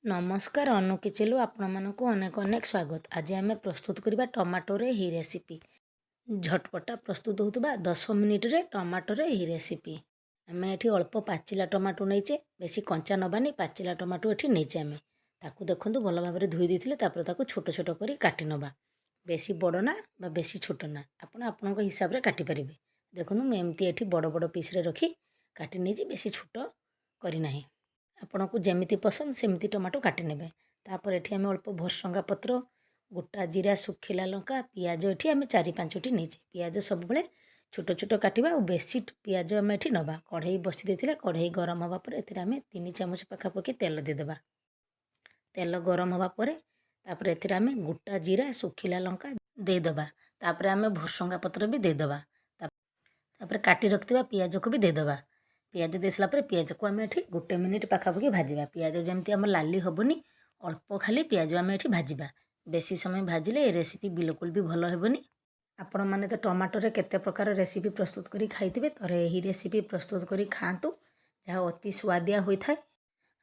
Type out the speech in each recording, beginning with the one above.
ନମସ୍କାର, ଅନୁ କିଚେନରୁ ଆପଣମାନଙ୍କୁ ଅନେକ ଅନେକ ସ୍ୱାଗତ। ଆଜି ଆମେ ପ୍ରସ୍ତୁତ କରିବା ଟମାଟୋରେ ଏହି ରେସିପି। ଝଟପଟା ପ୍ରସ୍ତୁତ ହେଉଥିବା 10 ମିନିଟରେ ଟମାଟୋରେ ଏହି ରେସିପି। ଆମେ ଏଠି ଅଳ୍ପ ପାଚିଲା ଟମାଟୋ ନେଇଛେ, ବେଶୀ କଞ୍ଚା ନେବାନି। ପାଚିଲା ଟମାଟୋ ଏଠି ନେଇଛେ ଆମେ। ତାକୁ ଦେଖନ୍ତୁ, ଭଲ ଭାବରେ ଧୋଇ ଦେଇଥିଲେ। ତାପରେ ତାକୁ ଛୋଟ ଛୋଟ କରି କାଟି ନେବା। ବେଶୀ ବଡ଼ ନା ବା ବେଶୀ ଛୋଟ ନା, ଆପଣ ଆପଣଙ୍କ ହିସାବରେ କାଟିପାରିବେ। ଦେଖନ୍ତୁ, ମୁଁ ଏମିତି ଏଠି ବଡ଼ ବଡ଼ ପିସ୍ରେ ରଖି କାଟି ନେଇଛି, ବେଶୀ ଛୋଟ କରିନାହିଁ। ଆପଣଙ୍କୁ ଯେମିତି ପସନ୍ଦ, ସେମିତି ଟମାଟୋ କାଟି ନେବେ। ତାପରେ ଏଠି ଆମେ ଅଳ୍ପ ଭରସଙ୍ଗା ପତ୍ର, ଗୋଟା ଜିରା, ଶୁଖିଲା ଲଙ୍କା, ପିଆଜ ଏଠି ଆମେ ଚାରି ପାଞ୍ଚଟି ନେଇଛେ। ପିଆଜ ସବୁବେଳେ ଛୋଟ ଛୋଟ କାଟିବା ଆଉ ବେଶୀ ପିଆଜ ଆମେ ଏଠି ନେବା। କଢ଼େଇ ବସି ଦେଇଥିଲେ। କଢ଼େଇ ଗରମ ହେବା ପରେ ଏଥିରେ ଆମେ 3 ଚାମଚ ପାଖାପାଖି ତେଲ ଦେଇଦେବା। ତେଲ ଗରମ ହେବା ପରେ ତାପରେ ଏଥିରେ ଆମେ ଗୋଟା ଜିରା, ଶୁଖିଲା ଲଙ୍କା ଦେଇଦେବା। ତାପରେ ଆମେ ଭରସଙ୍ଗା ପତ୍ର ବି ଦେଇଦେବା। ତାପରେ କାଟି ରଖିଥିବା ପିଆଜକୁ ବି ଦେଇଦେବା। ପିଆଜ ଦେଇସାରିଲା ପରେ ପିଆଜକୁ ଆମେ ଏଠି ଗୋଟେ ମିନିଟ୍ ପାଖାପାଖି ଭାଜିବା। ପିଆଜ ଯେମିତି ଆମର ଲାଲି ହେବନି, ଅଳ୍ପ ଖାଲି ପିଆଜ ଆମେ ଏଠି ଭାଜିବା। ବେଶୀ ସମୟ ଭାଜିଲେ ଏ ରେସିପି ବିଲକୁଲ ବି ଭଲ ହେବନି। ଆପଣମାନେ ତ ଟମାଟୋରେ କେତେ ପ୍ରକାର ରେସିପି ପ୍ରସ୍ତୁତ କରି ଖାଇଥିବେ। ଥରେ ଏହି ରେସିପି ପ୍ରସ୍ତୁତ କରି ଖାଆନ୍ତୁ, ଯାହା ଅତି ସୁଆଦିଆ ହୋଇଥାଏ।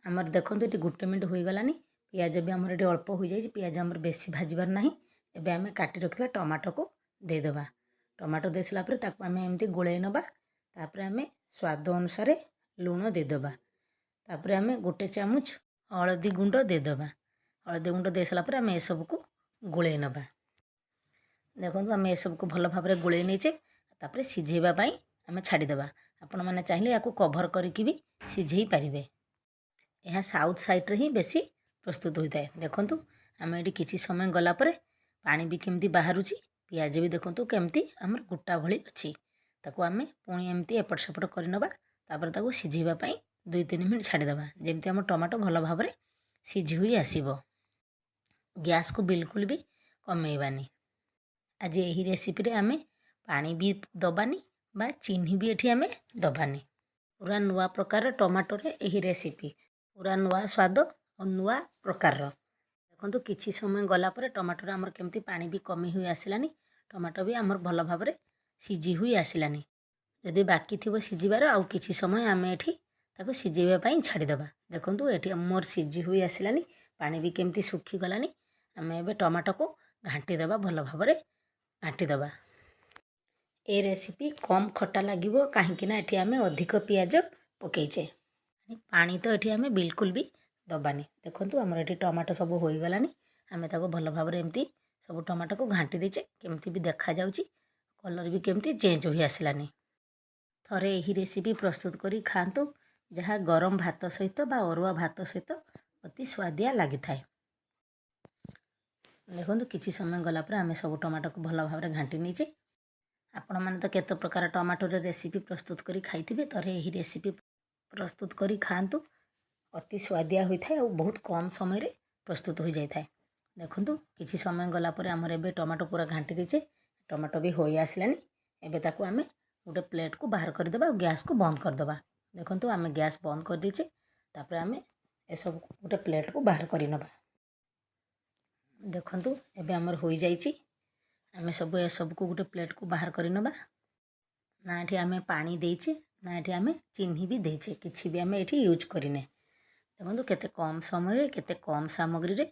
ଆମର ଦେଖନ୍ତୁ, ଏଠି ଗୋଟେ ମିନିଟ୍ ହୋଇଗଲାନି। ପିଆଜ ବି ଆମର ଏଠି ଅଳ୍ପ ହୋଇଯାଇଛି। ପିଆଜ ଆମର ବେଶୀ ଭାଜିବାର ନାହିଁ। ଏବେ ଆମେ କାଟି ରଖିଥିବା ଟମାଟୋକୁ ଦେଇଦେବା। ଟମାଟୋ ଦେଇସାରିଲା ପରେ ତାକୁ ଆମେ ଏମିତି ଗୋଳେଇ ନେବା। ତାପରେ ଆମେ ସ୍ୱାଦ ଅନୁସାରେ ଲୁଣ ଦେଇଦେବା। ତାପରେ ଆମେ ଗୋଟେ ଚାମଚ ହଳଦୀ ଗୁଣ୍ଡ ଦେଇଦେବା। ହଳଦୀ ଗୁଣ୍ଡ ଦେଇସାରିଲା ପରେ ଆମେ ଏସବୁକୁ ଗୋଳେଇ ନେବା। ଦେଖନ୍ତୁ, ଆମେ ଏସବୁକୁ ଭଲ ଭାବରେ ଗୋଳେଇ ନେଇଛେ। ତାପରେ ସିଝେଇବା ପାଇଁ ଆମେ ଛାଡ଼ିଦେବା। ଆପଣମାନେ ଚାହିଁଲେ ଏହାକୁ କଭର୍ କରିକି ବି ସିଝେଇ ପାରିବେ। ଏହା ସାଉଥ୍ ସାଇଡ଼୍ରେ ହିଁ ବେଶୀ ପ୍ରସ୍ତୁତ ହୋଇଥାଏ। ଦେଖନ୍ତୁ, ଆମେ ଏଠି କିଛି ସମୟ ଗଲା ପରେ ପାଣି ବି କେମିତି ବାହାରୁଛି, ପିଆଜ ବି ଦେଖନ୍ତୁ କେମିତି ଆମର ଗୋଟା ଭଳି ଅଛି। ତାକୁ ଆମେ ପୁଣି ଏମିତି ଏପଟ ସେପଟ କରିନେବା। ତାପରେ ତାକୁ ସିଝେଇବା ପାଇଁ 2-3 ମିନିଟ୍ ଛାଡ଼ିଦେବା, ଯେମିତି ଆମ ଟମାଟୋ ଭଲ ଭାବରେ ସିଝି ହୋଇ ଆସିବ। ଗ୍ୟାସ୍କୁ ବିଲକୁଲ ବି କମେଇବାନି। ଆଜି ଏହି ରେସିପିରେ ଆମେ ପାଣି ବି ଦେବାନି ବା ଚିନି ବି ଏଠି ଆମେ ଦେବାନି। ପୁରା ନୂଆ ପ୍ରକାର ଟମାଟୋରେ ଏହି ରେସିପି, ପୁରା ନୂଆ ସ୍ୱାଦ ଆଉ ନୂଆ ପ୍ରକାରର। ଦେଖନ୍ତୁ, କିଛି ସମୟ ଗଲା ପରେ ଟମାଟୋରେ ଆମର କେମିତି ପାଣି ବି କମି ହୋଇ ଆସିଲାନି, ଟମାଟୋ ବି ଆମର ଭଲ ଭାବରେ ସିଝି ହୋଇ ଆସିଲାନି। ଯଦି ବାକି ଥିବ ସିଝିବାର, ଆଉ କିଛି ସମୟ ଆମେ ଏଠି ତାକୁ ସିଝେଇବା ପାଇଁ ଛାଡ଼ିଦେବା। ଦେଖନ୍ତୁ, ଏଠି ମୋର ସିଝି ହୋଇ ଆସିଲାନି, ପାଣି ବି କେମିତି ଶୁଖିଗଲାନି। ଆମେ ଏବେ ଟମାଟୋକୁ ଘାଣ୍ଟି ଦେବା, ଭଲ ଭାବରେ ଘାଣ୍ଟି ଦେବା। ଏ ରେସିପି କମ୍ ଖଟା ଲାଗିବ, କାହିଁକି ନା ଏଠି ଆମେ ଅଧିକ ପିଆଜ ପକାଇଛେ। ପାଣି ତ ଏଠି ଆମେ ବିଲକୁଲ ବି ଦେବାନି। ଦେଖନ୍ତୁ, ଆମର ଏଠି ଟମାଟୋ ସବୁ ହୋଇଗଲାଣି। ଆମେ ତାକୁ ଭଲ ଭାବରେ ଏମିତି ସବୁ ଟମାଟୋକୁ ଘାଣ୍ଟି ଦେଇଛେ। କେମିତି ବି ଦେଖାଯାଉଛି, କଲର୍ ବି କେମିତି ଚେଞ୍ଜ ହୋଇ ଆସିଲାନି। ଥରେ ଏହି ରେସିପି ପ୍ରସ୍ତୁତ କରି ଖାଆନ୍ତୁ, ଯାହା ଗରମ ଭାତ ସହିତ ବା ଅରୁଆ ଭାତ ସହିତ ଅତି ସୁଆଦିଆ ଲାଗିଥାଏ। ଦେଖନ୍ତୁ, କିଛି ସମୟ ଗଲା ପରେ ଆମେ ସବୁ ଟମାଟୋକୁ ଭଲ ଭାବରେ ଘାଣ୍ଟି ନେଇଛେ। ଆପଣମାନେ ତ କେତେ ପ୍ରକାର ଟମାଟୋରେ ରେସିପି ପ୍ରସ୍ତୁତ କରି ଖାଇଥିବେ। ଥରେ ଏହି ରେସିପି ପ୍ରସ୍ତୁତ କରି ଖାଆନ୍ତୁ, ଅତି ସୁଆଦିଆ ହୋଇଥାଏ ଆଉ ବହୁତ କମ୍ ସମୟରେ ପ୍ରସ୍ତୁତ ହୋଇଯାଇଥାଏ। ଦେଖନ୍ତୁ, କିଛି ସମୟ ଗଲା ପରେ ଆମର ଏବେ ଟମାଟୋ ପୁରା ଘାଣ୍ଟି ଦେଇଛେ। ଟମାଟୋ ବି ହୋଇ ଆସିଲାନି। ଏବେ ତାକୁ ଆମେ ଗୋଟେ ପ୍ଲେଟ୍କୁ ବାହାର କରିଦେବା ଆଉ ଗ୍ୟାସ୍କୁ ବନ୍ଦ କରିଦେବା। ଦେଖନ୍ତୁ, ଆମେ ଗ୍ୟାସ୍ ବନ୍ଦ କରିଦେଇଛେ। ତାପରେ ଆମେ ଏସବୁକୁ ଗୋଟେ ପ୍ଲେଟ୍କୁ ବାହାର କରିନେବା। ଦେଖନ୍ତୁ, ଏବେ ଆମର ହୋଇଯାଇଛି। ଆମେ ସବୁ ଏସବୁକୁ ଗୋଟେ ପ୍ଲେଟ୍କୁ ବାହାର କରିନେବା। ନା ଏଠି ଆମେ ପାଣି ଦେଇଛେ, ନା ଏଠି ଆମେ ଚିନି ବି ଦେଇଛେ, କିଛି ବି ଆମେ ଏଠି ୟୁଜ୍ କରିନେ। ଦେଖନ୍ତୁ, କେତେ କମ୍ ସମୟରେ, କେତେ କମ୍ ସାମଗ୍ରୀରେ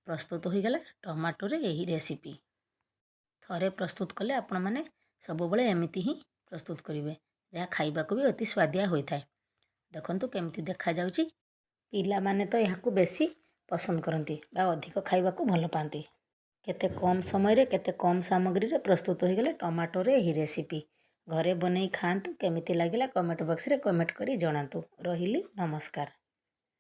ପ୍ରସ୍ତୁତ ହୋଇଗଲା ଟମାଟୋରେ ଏହି ରେସିପି। ଥରେ ପ୍ରସ୍ତୁତ କଲେ ଆପଣମାନେ ସବୁବେଳେ ଏମିତି ହିଁ ପ୍ରସ୍ତୁତ କରିବେ, ଯାହା ଖାଇବାକୁ ବି ଅତି ସୁଆଦିଆ ହୋଇଥାଏ। ଦେଖନ୍ତୁ କେମିତି ଦେଖାଯାଉଛି। ପିଲାମାନେ ତ ଏହାକୁ ବେଶୀ ପସନ୍ଦ କରନ୍ତି ବା ଅଧିକ ଖାଇବାକୁ ଭଲ ପାଆନ୍ତି। କେତେ କମ୍ ସମୟରେ, କେତେ କମ୍ ସାମଗ୍ରୀରେ ପ୍ରସ୍ତୁତ ହୋଇଗଲା ଟମାଟୋରେ ଏହି ରେସିପି। ଘରେ ବନେଇ ଖାଆନ୍ତୁ। କେମିତି ଲାଗିଲା, କମେଣ୍ଟ ବକ୍ସରେ କମେଣ୍ଟ କରି ଜଣାନ୍ତୁ। ରହିଲି, ନମସ୍କାର।